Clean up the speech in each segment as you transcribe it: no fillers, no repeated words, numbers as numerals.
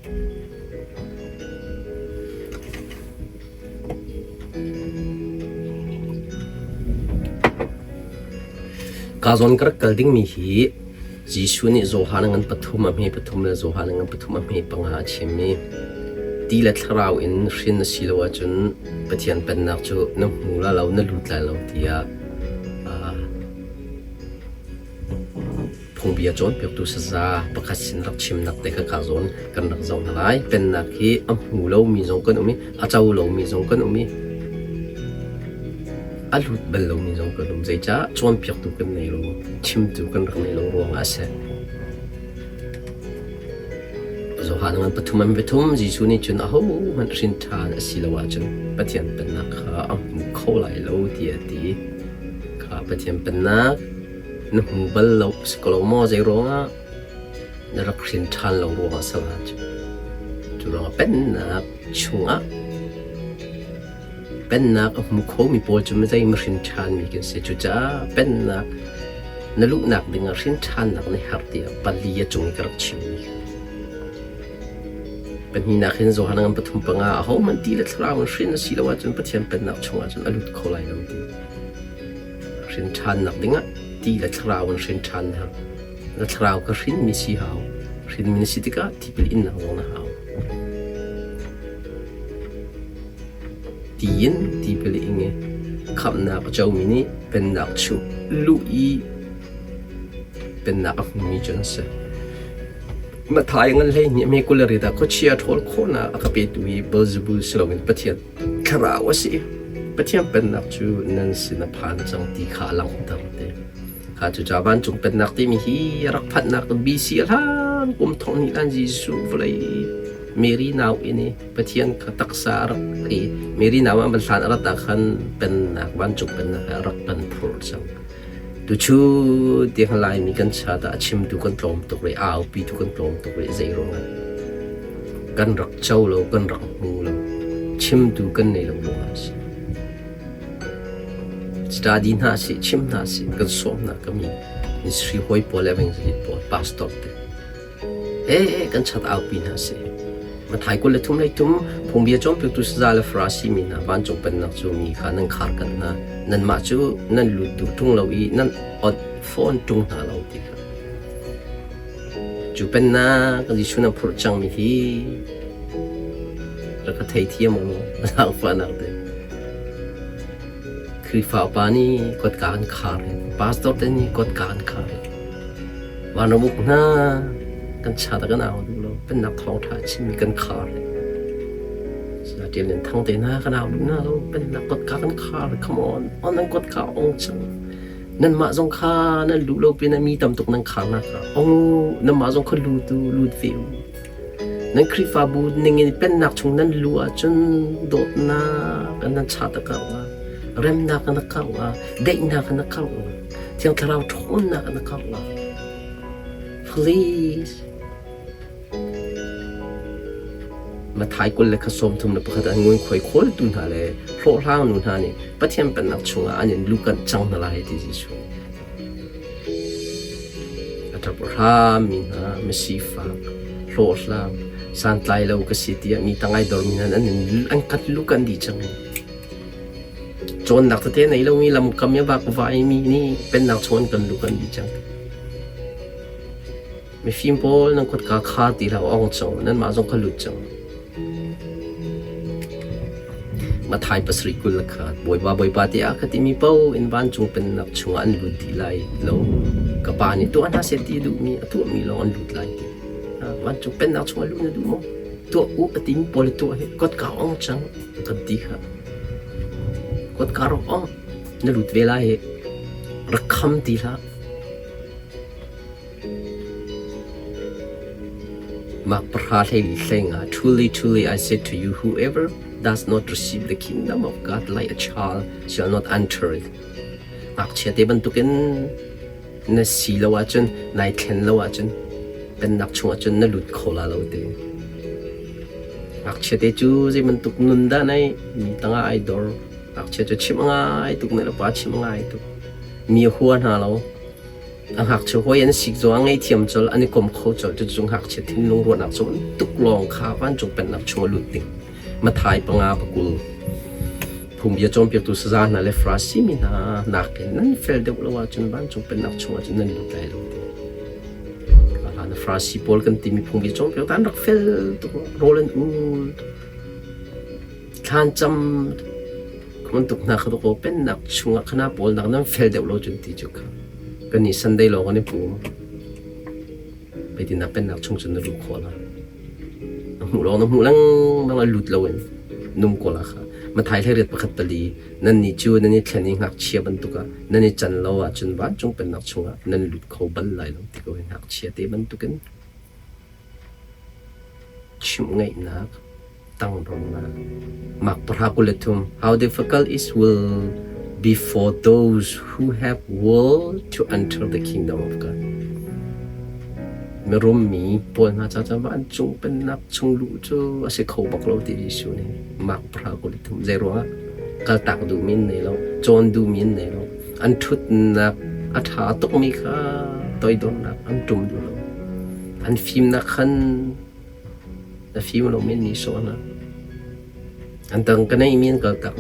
Ka zawn ka rak kal dingmi hi Jesuh nih Johan a ngan pathum, a hme pathum le Johan a ngan pathum, a hme panga a chim i ti le thlarau in hrin na si lo ahcun Pathian Pennak cu na hmu la lo, na lut lai lo tiah Phungbia cawnpiaktu saza pakhat sin rak chimnak te kha kaa zawn kan rak zoh hna lai. Pennak hi a hmu lomi zong kan um i a co lomi zong kan um i a lut bal lomi zong kan um. Zeicah cawnpiaktu kan nei lo, chimtu kan rak nei lo ruangah a si. Johan ngan pathum an pathum Jesuh nih cun ahohmanh hrin ṭhan a si lo ahcun Pathian Pennak kha a hmu kho lai lo tiah a ti. Kha Pathian Pennak Na hmu bal lo si ko lo maw? Zei ruangah na rak hrin ṭhan lo ruangah a si la cu. Cu ruangah pennak chungah pennak a hmu khomi pawl cu zei ma hrin ṭhanmi kan si. Cucaah pennak na luhnak dingah hrin ṭhannak na herh tiah pali a cung i ka rak chimmi kha. Pahnihnak hin Johan ngan pathum panga ahohmanh ti le thlarau in hrin a si lo ahcun Pathian pennak chungah cun a lut kho lai lo ti. Hrin ṭhannak dingah ti le thlarau in hrin ṭhan na herh. Na thlarau kha hrinmi si hau. Hrinmi na si tikah tipil innak zong na hau. Ti in tipil ing i khamhnak a comi nih pennak chuh luh i pennak a hmumi cu an si. Matthai ngan 12 a hme 20 le riat ah khuachia ṭhawl khawhnak a ka petu hi Beelzebul si loin Pathian Thlarau a si. Pathian Pennak cu nan sin a phan cang ti kha a langhter te. Kha cucaah vancung Pennak timi hi a rak phanhnak BC a hlan kum thong hnih hlan Jesuh vawlei Mary nau inn i Pathian kha taksa a rak i Mary nau ah van hlan a rat ah khan pennak vancung pennak a rak kan phurh cang. Tuchun tiang Laimi kan chat ah a chimtu kan tlawm tuk rih, a aupitu kan tlawm tuk rih zei ruangah kan rak co lo, kan rak hmu lo, chimtu kan nei lo ruangah a si. Study hna sih, chim hna sih, kan sawm hna ka mi ministry hawi pawl le evangelist pawl, pastor te. Ee kan chat aupi hna sih. Mathai 23 lei thum phungbia cawnpiaktu saza le Farasi mi hna vancung pennak cu mi kha nan khar kanh hna. Nanmah cu nan lut duh ṭung lo i nan onh fawn ṭung hna lo ti kha. Cu pennak Jesuh nan phurh cangmi hi rak ka theithiam u law zaangfahnak te. Khrihfa upa nih kotka an khar i pastor te nih kotka an khar i vanram uk hna kan chat ah kan au duh lo pennak thawngṭha a chimmi kan khar i Ṭial Lian Thang te hna kan au duh hna lo pennak kotka kan khar come on on nan kotka ong cang nanmah zong kha nan luh lo pin ah mi tam tuk nan khar nak kha ong nanmah zong kha lut u lut ve u Nan Khrihfabu ningin pennak chung nan luh ahcun dawtnak nan chat a karh la, remnak na karh la, daihnak na karh la, Thiang Thlarau ṭhawnnak na karh la. Please. Mathai 21 an ngunkhuai khawltu hna le hlawhhlang nu hna nih Pathian pennak chungah an in luhkanh cang hna lai ti Jesuh. A ṭap hrammi hna, misifak, hlawhhlang, santlai lo ka si tiah mi tang ai dormi hna an in an kan lu kan dih cang. Cawnnak tete nei lomi lamkam i vakvaimi nih pennak chung an kan lu kan dih cang. Mifim pawl nan kutka kha ti hlah u, ong cang, nanmah zong kha lut cang. Mathai pasarih 20 le khat Bawipa Bawipa tiah ka timi paoh in vancung pennak chungah an lut dih lai lo. Ka Pa nih tuah hna seh ti a duhmi a tuahmi lawng an lut lai ti. Vancung pennak chungah luh na duh maw? Tuah u a timi pawl tuah hi kotka ong cang kan ti kha. Kotka rak ong na lut ve lai hi rak kham ti hlah. Mah pahra hleili hleng ah Truly, truly, I say to you, whoever does not receive the kingdom of God like a child shall not enter it. Ngakchia te bantukin na si lo ahcun, nai thlen lo ahcun, pennak chungah cun na lut kho la lo te. Ngakchia te cu zei bantuk nun dah nei mi tangah ai dor. Ngakchia cu chimh ngai tuk ne le pa chimh ngai tuk. Mi a hua hna lo. A ngakchia hawi an sik zong a ngaihthiam colh, an i kom kho colh. Cucu ngakchia thinlung ruahnak cu tuk lawng kha vancung pennak chung a lut ding. Mathai panga pakul. Phungbia cawnpiaktu saza hna le Farasi mi hna nakin nan fel deuh lo ahcun vancung pennak chungah cun nan lut lai lo ti. Hlan Farasi pawl kan timi phungbia cawnpiaktu an rak fel tuk, rawl an ul tuk. Thlancam bantuk hna kha dawkaw pennak chungah khana pawl nak nan fel deuh lo cun ti cu kha kan i Sunday lawng kan i pum. Peitin pennak chung cun na luh khawh la. Na hmuh lawng na hmuh lengmang a lut loin num ko la kha. Mathai hlei riat pakhat pali nan nih cu nan i thlen i ngakchia bantuk ah nan i can lo ahcun vancung pennak chungah nan lut kho bal lai lo ti ko hi ngakchia te bantukin chimh ngaihnak tangdornak. Mark pahra 23 How difficult it will be for those who have will to enter the kingdom of God. Mirum mi pawl hna ca ca vancung pennak chung luh cu a si kho bak lo ti Jesuh nih Mark pahra 23 zei ruangah kaltak duhmi an nei lo cawn duhmi an nei lo an ṭhutnak a ṭha tukmi kha toidornak an ṭum duh lo an fimnak khan Na fim lo men ni sawh hna. An tang ka nei mi an kal tak.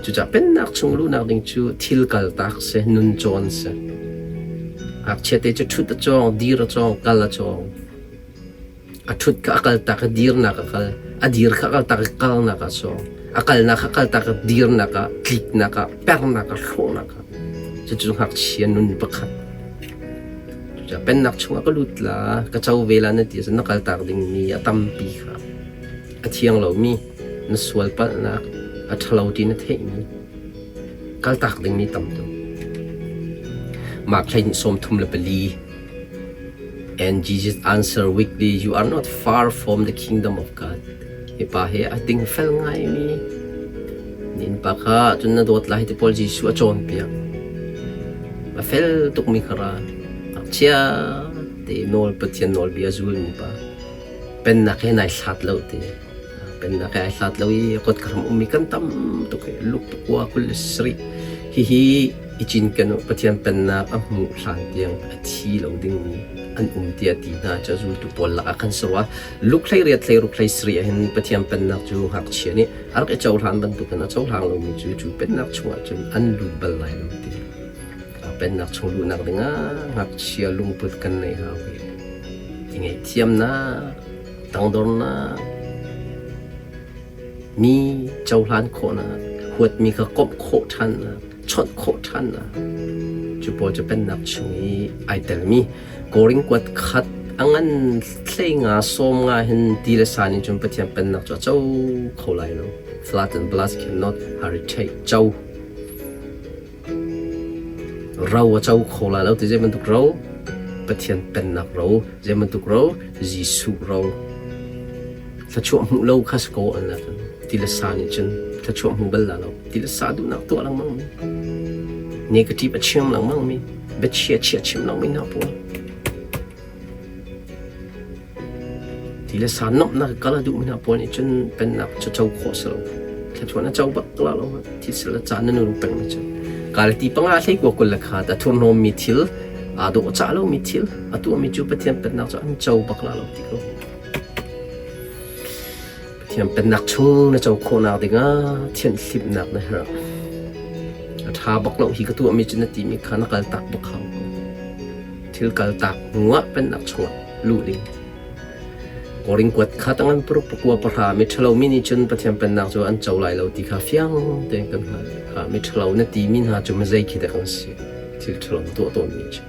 Cucaah pennak chung luhnak ding cu thil kal tak si, nun cawn si. Ngakchia te cu ṭhut a cawng, dir a cawng, kal a cawng. A ṭhut kha a kal tak i dirnak a kal. A dir kha a kal tak i kalnak a cawng. A kalnak kha kal tak i dirnak ah, tliknak ah, pernak ah, hrawhnak ah. Cucu ngakchia nun pakhat. Pennak chungah ka lut la, ka co ve la na ti ahcun na kaltak dingmi a tampi kha a thiang lomi, na sual palhnak, a ṭhalo ti na theihmi, kaltak dingmi tam tuk. Mark 12 34 And Jesus answered weakly, You are not far from the kingdom of God. Hi pa hi a ting fel ngaimi nin pa kha cun na dawt lai ti pawl Jesuh a cawnpiak. A fel tukmi kha ra. Ngakchia te nawl Pathian nawlbia zulmi pa. Pennak he nai hlat lo ti. Pennak he ai hlat lo i kot ka ram ummi kan tam tuk hi luk pakua 27. Hihi i cinken u Pathian pennak a hmuh hlan tiang a thi lo dingmi an um tiah ti hna cu zultu pawl lakah khan si rua. Luke 18 hleiruk 17 ah hin Pathian pennak cu ngakchia nih a rak i cohlan bantukin a cohlang lomi cu cu pennak chungah cun an lut bal lai lo ti. Pennak chung luhnak dingah ngakchia lungput kan neih hau hi. I ngaihthiamnak, tangdornak, mi cohlan khawhnak, huatmi kha komh khawh ṭhannak, chawnh khawh ṭhannak cu pawl cu pennak chung i ai telmi Korin kuat khat a ngan hlei nga sawm nga hin ti le sa nih cun Pathian pennak cu a co kho lai lo. Flood and blast cannot heritage co. Ro a co kho lai lo ti zei bantuk ro? Pathian pennak ro, zei bantuk ro? Jesuh ro. Thluachuah hmuh lo kha si ko an la cun. Ti le sa nih cun thluachuah hmu bal la lo. Ti le sa duhnak tuah lengmang mi. Negative a chim lengmang mi. Biachia chia chim lengmang hna pawl. Ti le sa nomhnak kal a duhmi hna pawl nih cun pennak cu co khawh si lo. Thluachuah na co bak la lo. Thil sil le caan na nun peng na cun. Galati panga hlei kua kul le khat a thurhnawmmi thil, aa dawhcah lomi thil, a tuahmi cu Pathian pennak cu an co bak la lo ti ko. Pathian pennak chung na co khawhnak dingah thianhhlimhnak na herh. A ṭha bak lo hi ka tuahmi cu na timi kha na kaltak bak hau ko. Thil kaltak hnuah pennak chungah luh ding. Korin kuat kha tangan paruk pakua pahra mi ṭhalo mi nih cun Pathian pennak cu an co lai lo ti kha fiang tein kan hngalh. Kha mi ṭhalo na timi hna cu mizei khi dah kan si? Thil ṭhalo tuah tawnmi cu.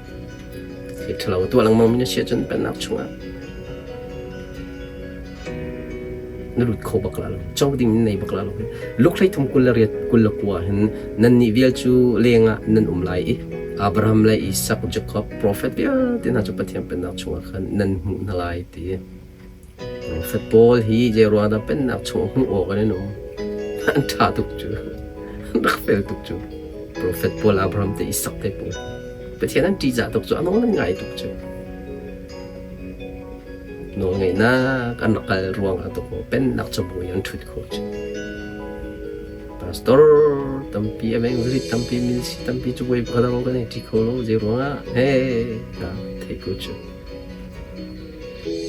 Thil ṭhalo tuah lengmang mi na si ahcun pennak chungah na lut kho bak la lo co ding in nei bak la lo luk hlei thum 28 29 hin nan nih vial cu lengah nan um lai i Abraham le Isak Jacob profet vialte hna cu Pathian pennak chungah khan nan hmuh hna lai ti profet pawl hi zei ruang dah pennak chung hmuh awk an um an ṭha tuk cu an rak fel tuk cu profet pawl Abraham te Isak te pawl Pathian an ṭihzah tuk cu a nawl an ngai tuk cu Nawlngeihnak an rak kal ruangah dawkaw pennak cabuai an ṭhut khawh cu. Pastor tampi evangelist tampi ministry tampi cu voi pakhat lawng kan ei ṭi kho lo zei ruangah he ka theih ko cu.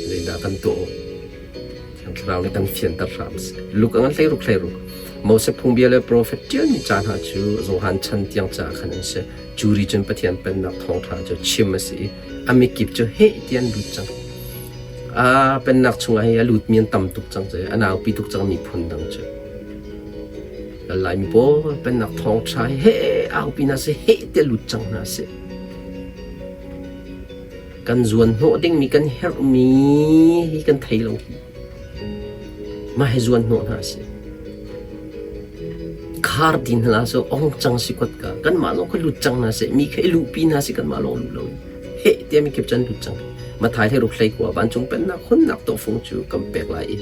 Zeidah kan tuah awk? Thiang Thlarau nih kan fianter hram seh. Luke a ngan 16 16. Moses phungbia le profet ṭialmi ca hna cu Johan chan tiang caah khan an si. Cu ri cun Pathian Pennak thawngṭha cu chim a si i a mikip cu heh ti an lut cang. A pennak chungah hi a lutmi an tam tuk cang cu a naupi tuk cang miphun dang cu. Laimi pawl pennak thawngṭha hi heh aupi hna seh heh ti a lut cang hna seh. Kan zuan hnawh dingmi kan herhmi hi kan thei lo. Mah hi zuan hnawh hna seh. Khar din hna so ong cang si kot ka kanmah lawng kha lut cang hna seh mi kha i luhpi hna seh kanmah lawng lut lo heh tiah mikip cun lut cang. Mathai hlei ruk hlei kua vancung pennak hunnak tawhfung cu kan pek lai i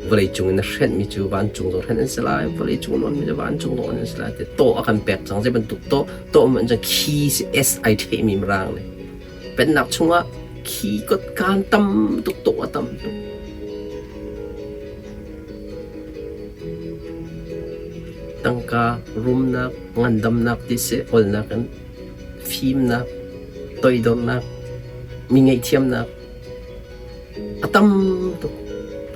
vawleicung in na hrenhmi cu vancung zong hrenh an si lai vawleicung nawnmi cu vancung zong an si lai ti tawh a kan pek cang zei bantuk tawh tawh man cun khi si S ai ṭhehmi mirang nih pennak chungah khi kotkaan tam tuk tawh a tam tuk tangka rumnak ngandamnak ti si awlnak in fimnak toidornak mi ngaihthiamnak a tam tuk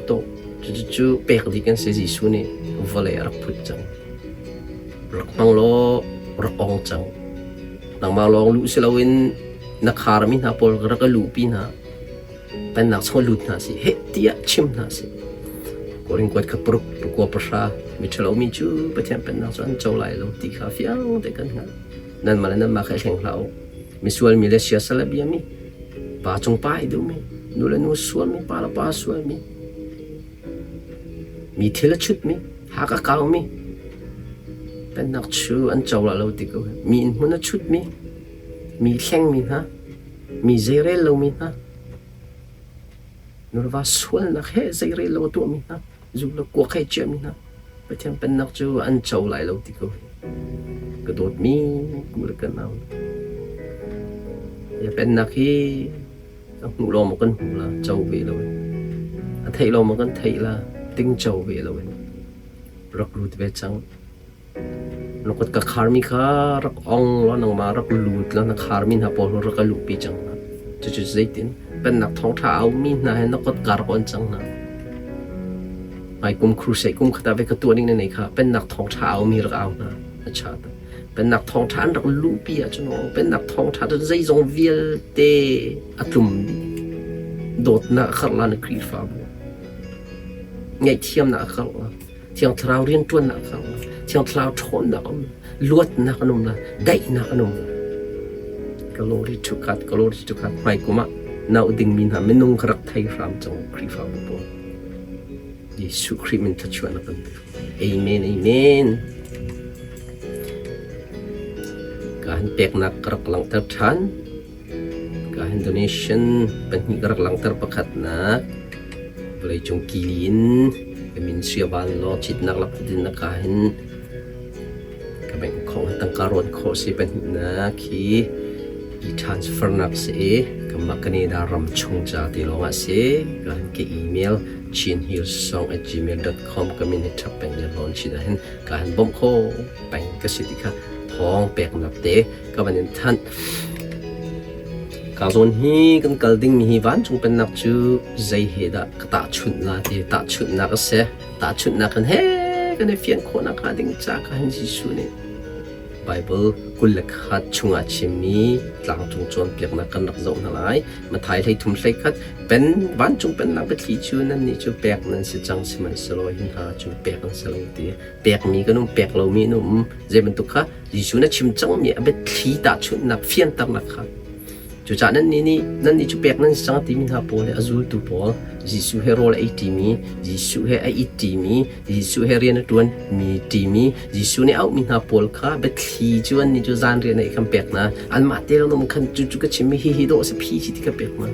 tuk. Cucu pek dih kan si. Jesuh nih vawlei a rak phut cang. Rak hmang law rak ong cang. Nangmah lawng luh si loin na kharmi hna pawl rak i luhpi hna. Pennak chung lut hna si. Heh tiah chim hna si. Korin kuat kha paruk pakua pahra miṭhalo mi cu Pathian pennak cu an co lai lo ti kha fiang te kan hngalh. Nanmah le nanmah kha i hleng hlah u. Misual mi le siasal a biami, pa cung pa ai duhmi, nu le nu sualmi, pa le pa sualmi, mi thil a chutmi, hak a kaumi, pennak chu an co la lo ti ko. Mi inn hmun a chutmi, mi hlengmi hna, mi zeirel lomi hna, nu le va sualnak he zeirel lo a tuahmi hna, zu le kuak he ciahmi hna Pathian pennak cu an co lai lo ti ko hi. Ka dawtmi ku le ka nau. Ya pennak hi a hmuh lawng maw kan hmu la co ve lo in. A theih lawng maw kan theih la ting co ve lo in. Rak lut ve cang. Na kut ka kharmi kha rak ong law nangmah rak lut law na kharmi hna pawl rak ka luhpi cang hna. Cucu zeitin pennak thawngṭha a aumi hna he na kut ka rak on cang hna. Hmaikum crusade kum khat ah ve ka tuah ding na nei kha pennak thawngṭha a aumi rak au hna. A cha ta. Pennak thawngṭha an rak luhpi ahcun aw pennak thawngṭha cu zeizong vialte a tlum dih. Dawtnak a karh la na Khrihfabu. Ngaihthiamnak a karh la. Thiang Thlarau rianṭuannak kha um. Thiang Thlarau ṭhawnnak um. Luatnak an um la, daihnak an um la. Glory to God, glory to God. Hmai kum ah nau dingmi hna minung ka rak thei hram cang Khrihfabu pawl. Jesuh Khrih min thluachuahnak kan pe. Amen, amen. Ka han peknak ka rak langhter ṭhan. Ka Indonesian pahnih ka rak langhter pakhatnak vawleicung kili in ka min sia vanlawng citnak lakphadin ka hin ka bank khong tangka rawn khawh si pahnihnak hi e-transfer nak si i kanmah Canada ram chung ca ti lawng ah si ka hin ka email chinhillsong@gmail.com ka min hi ṭhap peng le lawn chin ah hin ka han bawmh kho peng ka si ti kha thawng peknak te ka van in thanh. Ka zawn hi kan kal dingmi hi vancung pennak cu zei he dah ka tahchunh la ti tahchunhnak a si. Tahchunhnak kan he kan i fian khawhnak hnga ding ca ka hin Jesuh nih Bible 21 chungah chimmi tlangcung cawnpiaknak kan rak zoh hna lai. Matthai 33 31 pen vancung pennak biathli cu nannih cu pek nan si cang sihmanhsehlaw hi hna cu pek an si lo ti pekmi kan um pek lomi an um zei bantuk kha Jesuh na chim cangmi a biathli tahchunhnak fianternak kha cucaah nannih nih nannih cu pek nan si cang timi hna pawl le a zultu pawl Jesuh he rawl a ei ṭimi Jesuh he a it ṭimi Jesuh he rian a ṭuanmi ṭimi Jesuh nih a auhmi hna pawl kha biathli cu annih cu zan rian ei khan pek hna anmah te lawng khan cu cu ka chimmi hihi dawh a si phi khi ti ka pek hna.